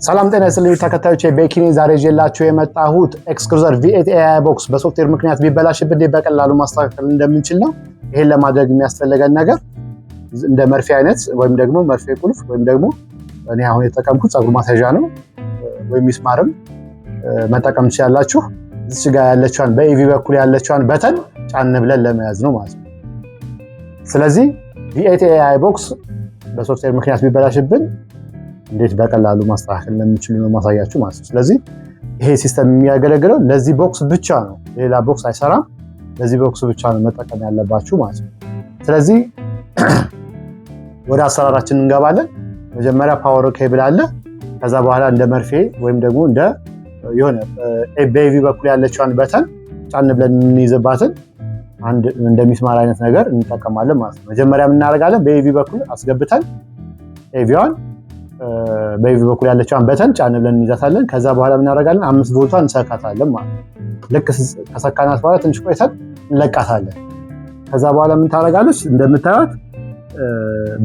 ሰላም ጤና ይስጥልኝ ተከታዮቼ፣ ቤኪኒ ዛሬ ይዤላችሁ የመጣሁት Xcruiser V8 AI box በሶፍትዌር ምክንያት ቢበላሽብን እንዴት በቀላሉ ማስተካከል እንደምንችል ነው። ይሄን ለማድረግ የሚያስፈልገን ነገር እንደ መርፌ አይነት ወይም ደግሞ መርፌ ቁልፍ ወይም ደግሞ እኔ አሁን የተጠቀምኩት ፀጉር ማስያዣ ነው፣ ወይም ሚስማርም መጠቀም ትችላላችሁ። እዚች ጋር ያለችዋን በ AV በኩል ያለችዋን button ጫን ብለን ለመያዝ ነው ማለት ነው። ስለዚህ V8 AI box በ software ምክንያት ቢበላሽብን እንዴት በቀላሉ ማስተካከል እንደምንችል ነው ማሳያችሁ ማለት ነው። ስለዚህ ይሄ system የሚያገለግለው ለዚህ box ብቻ ነው፣ ሌላ box አይሰራም። ለዚህ box ብቻ ነው መጠቀም ያለባችሁ ማለት ነው። ስለዚህ ወደ አሰራራችን እንገባለን። መጀመሪያ power cable አለ። ከዛ በኋላ እንደ መርፌ ወይም ደግሞ እንደ የሆነ በ AV በኩል ያለችዋን button ጫን ብለን የምንይዝባትን አንድ እንደ ሚስማር አይነት ነገር እንጠቀማለን ማለት ነው። መጀመሪያ የምናደርጋለን በ AV በኩል አስገብተን AV ዋን በ AV በኩል ያለችዋን button ጫን ብለን እንይዛታለን። ከዛ በኋላ የምናደርጋለን 5 ቮልቷን እንሰካታለን ማለት ነው። ልክ ከሰካናት በኋላ ትንሽ ቆይተን እንለቃታለን። ከዛ በኋላ ምን ታደርጋለች? እንደምታዩት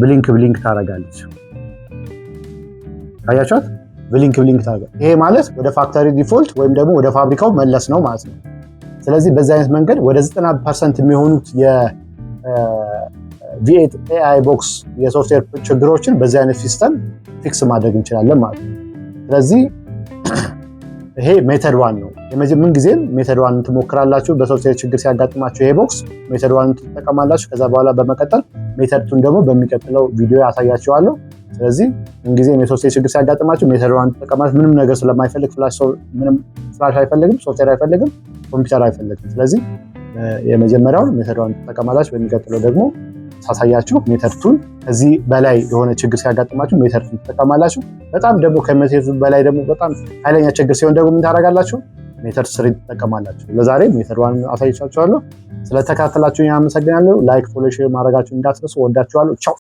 blink blink ታደርጋለች። አያችኋት? Blink blink ታደርጋለች። ይሄ ማለት ወደ factory default ወይም ደግሞ ወደ ፋብሪካው መለስ ነው ማለት ነው። ስለዚህ በዚህ አይነት መንገድ ወደ 90% የሚሆኑት የ V8 AI box የ software ችግሮችን በዚህ አይነት system fix ማድረግ እንችላለን ማለት ነው። ስለዚህ ይሄ method one ነው። ምን ጊዜም method one ትሞክራላችሁ። በሶፍትዌር ችግር ሲያጋጥማችሁ ይሄ box method one ትጠቀማላችሁ። ከዛ በኋላ በመቀጠል method two ን ደግሞ በሚቀጥለው ቪዲዮ ያሳያችኋለሁ። ስለዚህ ምንጊዜም የሶፍትዌር ችግር ሲያጋጥማችሁ method one ትጠቀማላችሁ። ምንም ነገር ስለማይፈልግ flash፣ ምንም flash አይፈልግም፣ ሶፍትዌር አይፈልግም፣ ኮምፒውተር አይፈልግም። ስለዚህ የመጀመሪያውን method one ትጠቀማላችሁ። በሚቀጥለው ደግሞ ሳሳያችሁ method two ን፣ ከዚህ በላይ የሆነ ችግር ሲያጋጥማችሁ method two ን ትጠቀማላችሁ። በጣም ደግሞ ከ method two በላይ ደግሞ በጣም ኃይለኛ ችግር ሲሆን ደግሞ ምን ታደርጋላችሁ? Method three ትጠቀማላችሁ። ለዛሬ method one አሳይቻችኋለሁ። ስለተከታተላችሁ አመሰግናለሁ። Like፣ follow፣ share ማድረጋችሁ እንዳትረሱ። ወዳችኋለሁ። ቻው።